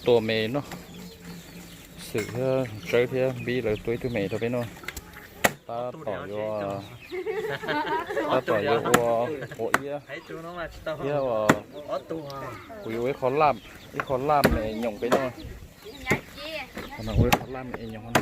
Tua me noj, Xwm thiab Tsawb thiab Npib lawv tua ib tug me rau peb noj. Tab tom yuav, tab tom yuav ua quav iab thiab, kuv yuav ua ib qho laj, ib qho laj me nyoos peb noj. Ua ib qho laj me nyoos.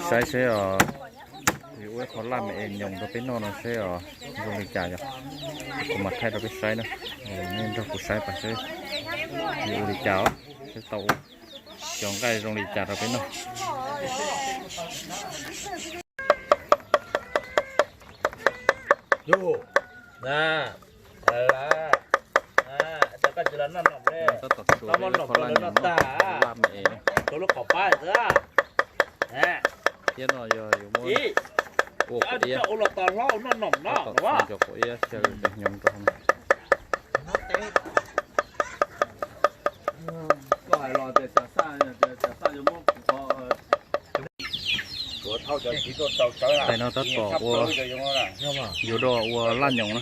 Saib seb os, yuav ua ib qho laj me es nyoos rau peb noj no seb os, zoo li cas yom. Kuv mam thaij rau peb saib na, nej nrog kuv saib pas seb yuav ua li cas os, seb tau ua cov nqaij zoo li cas rau peb noj. Tab tom tsuav ib qho laj nyoos no, laj me es na. Thiab no yog yuav muab ua quav iab, tab tom tsuav cov quav iab xyaw cov hnyoob rau hauv no. Tais no tab tom ua, yuav do ua laj nyoos na.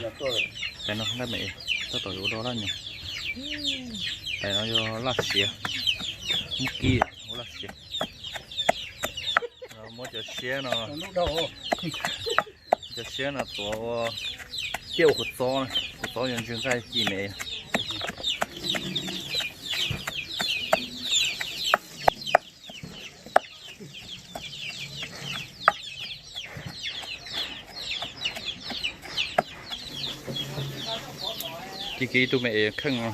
Tais no laj me es, tab tom yuav do laj nyoos. Tais no yog laj siav, muab kib ua laj siav. Muab cov siab no, cov siab no tuav ua, ciaj ua kuv txob, kuv txob yuav ntsw nqaij ci me. Ci kiag ib tug me es kheej no,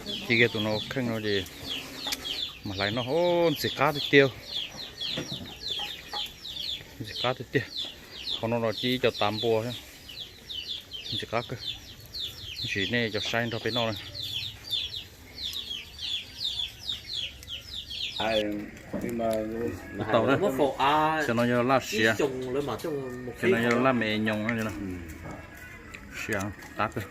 ci kiag tus no kheej no ces mam hlais noj. Ntxim qab tiag tiag, ntxim qab tiag tiag. Qhov no los ci ib co tav npua, ntxim qab kawg. Ntsis nej cov saib nrog peb noj na. Tau na. Cov no yog laj siav, cov no yog laj me es nyoos na. Siav qab kawg.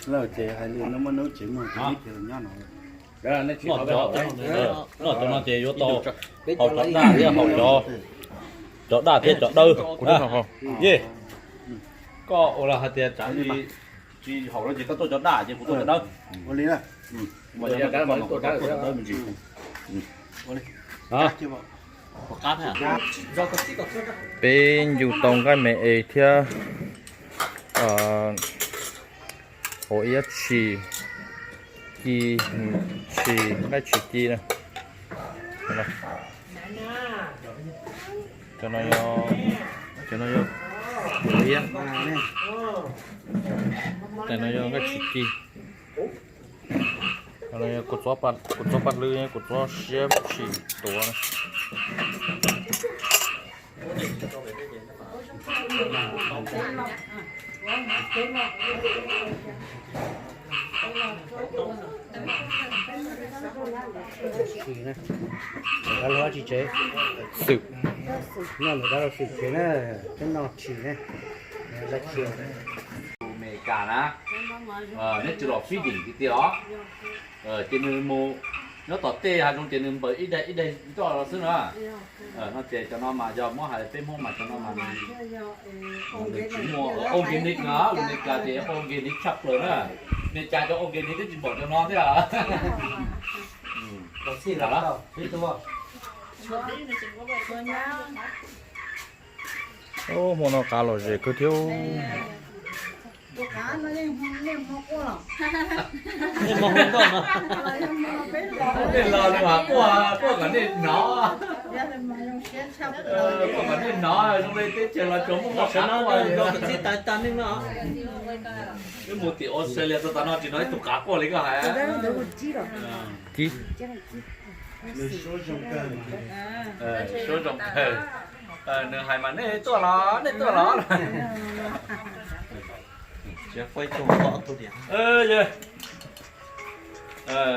Lawm ces hais li no muaj hnub tsev muag ces nyob no. Noj cov no ces yuav tau haus cov daj thiab haus cov, cov daj thiab cov dawb. Ye, koj ua los hais tias tsam li tsis haum no ces koj tuaj cov daj ces kuv tuaj cov dawb. Ua li na. Tuaj cov dawb me ntsis. Peb ncu tau nqaij me es thiab, hauv ib yab tshis ci, tshis nqaij tshis ci na. Cov no yog, cov no yog, tais no yog nqaij tshis ci. Cov no yog kuv txob pa hlwb, kuv txob siab tshis tuav. Xwm, noj lawm dab laug Xwm tsev na, peb noj tshis ne. Amelikas na, neb tsis los feeding tiag tiag os. Ces nws mus nyob tom tej hav zoov ces nws npawm ib daig ib daig roj los xwb na. No ces cov no mas yog muab hais peb Hmoob mas cov no mas nws tsis muaj organic na, Amelikas ces organic tshaj plaws na. Amelikas cov organic twb tsis npaum cov no thiab. Hmo no qav lom zem kawg thiab. Nej los nws mas quaj, quaj kom nej hnov, quaj kom nej hnov zoo li teb chaws los tsuas muaj mov qav quaj li. Wb mus tim Australia txog tav no tsis hnov ib tug qav quaj li koj hais. Suab zoo kawg. Nws hais mas nej tuaj los, nej tuaj los.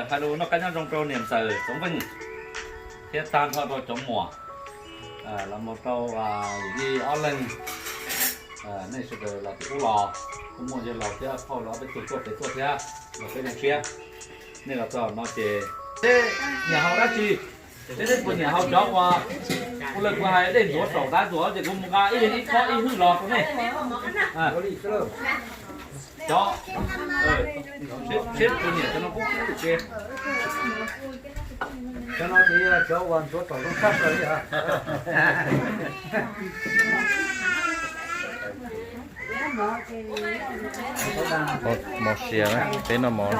Hais lus noj qab nyob zoo rau niam ntxawm Txoov Veej thiab tag nrho rau cov muam, los mus rau yawm yij ob leeg, nej sawv daws los tim ub los, kuj muaj yawg laus thiab phauj laus ob peb tug tuaj pem tuaj thiab, los peb neeg tshiab. Nej los txog no ces, seb nyiam haus dab tsi, seb nej puas nyiam haus cov uas kuv, lawv kuv hais dej ntxuav saum dab ntxuav ces kuv mus nqa ib leeg ib khob ib hwj los rau nej. Cov, seb puas nyiam cov no kub kub ces, cov no ces yog cov uas ntxuav saum zoo tshaj plaws li. Mov siav, peb noj mov,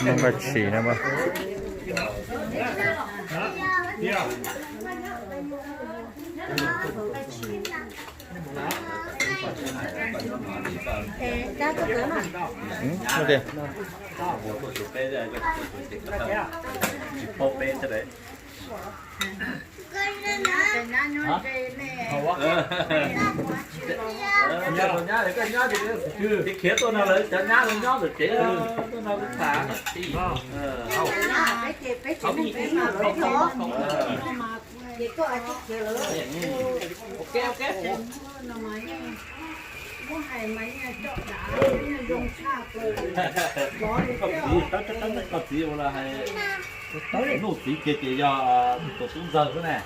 noj nqaij tshis na mas. Khiav tuaj no lawv cov nyab lawv nyob ntawm tsev, tuaj no lawv tham. Koj txiv, koj txiv ua los hais, nuj txiv kiag ces yog tus tub ntxawg xwb ne.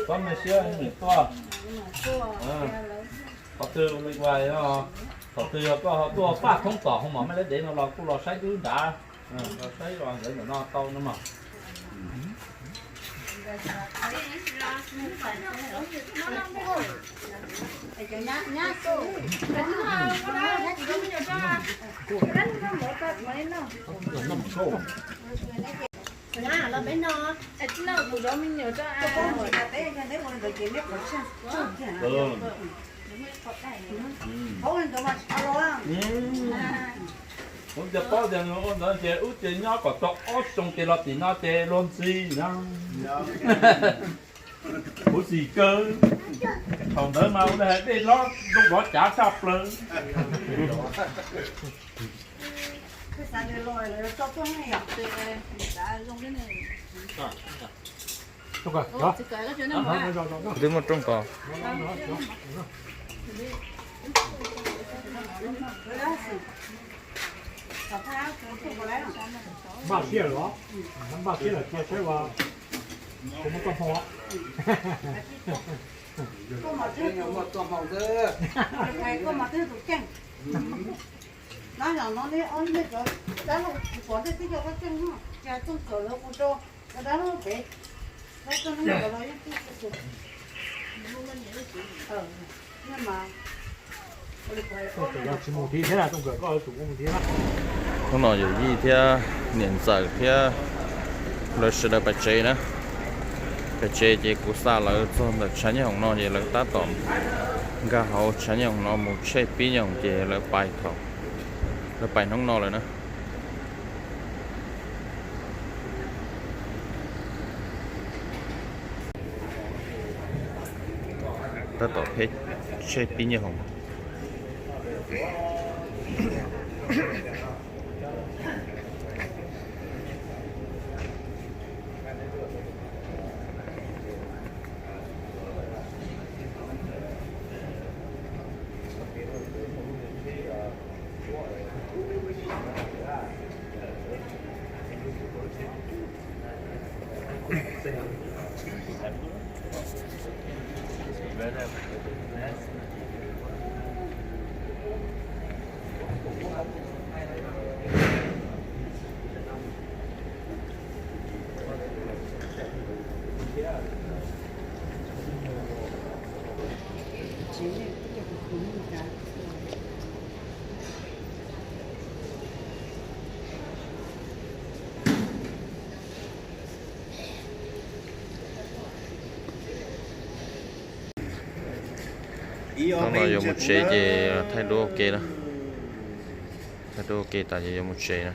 Txhob me siab, tuaj. Thaum twg, thaum twg yog koj ho tuaj faj thoob tom hoo mom maj lab dev no los kuj los saib dub nrad, los saib los ntawd ntawm no tau no mas. Kuv ntsia paub tias nws ua ntawd ces wb ces nyob kom tau ob xyoo ces los tim no ces luag ntxhi na. Kuv xim kawg. Thaum ntawd mas ua li hais dej hlob zoo vov cav tshaj plaws. Kuv twb muaj rooj kos. Npaj siab los, npaj siab los cia saib ua, kuv muaj txoj hmoo. Koj mas twb yog tus ceeb. Nab yog no nej ob leeg cov dab laug kuv pom ntej twb yog koj ceeb no, cas txooj kawm lawv kuv rau cov dab laug pem, dab txooj neeb kawm los yeej txooj kawm. Hnub no yawm yij thiab niam ntxawm thiab lawv sawv daws pais tsev na. Pais tsev ces kuv xa lawv txog ntawm tshav nyob hoom no ces lawv tab tom nkag hauv tshav nyob hoom no mus tshej pib nyob hoom ces lawv pais thaum, lawv pais hnub no lawm na. Tab tom peb tshej pib nyiaj hoom. Hnub no yuav mus tsev ces thaij duab ua ke na. Thaij duab ua ke tas ces yuav mus tsev na.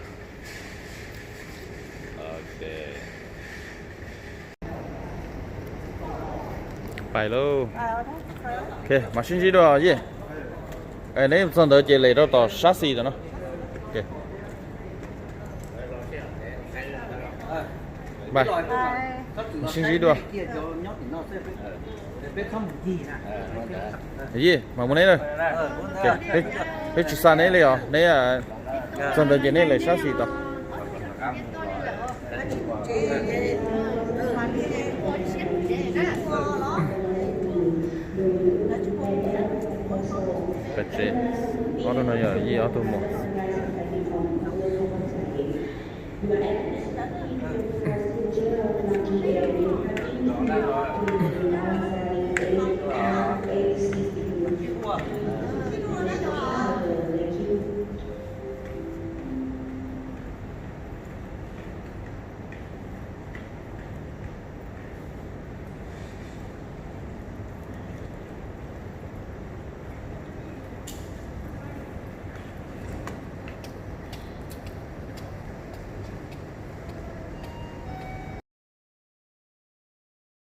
Pais lauj. Mam sib ntsib dua Yij. Neb txog ntawd ces lem rau tom sab xis tom no. Sib ntsib dua. Yij, mam mus neb na. Peb tsis xa neb li os, neb txog ntawd ces neb lem sab xis tod. Ob tug no yog Yij ob tug muam.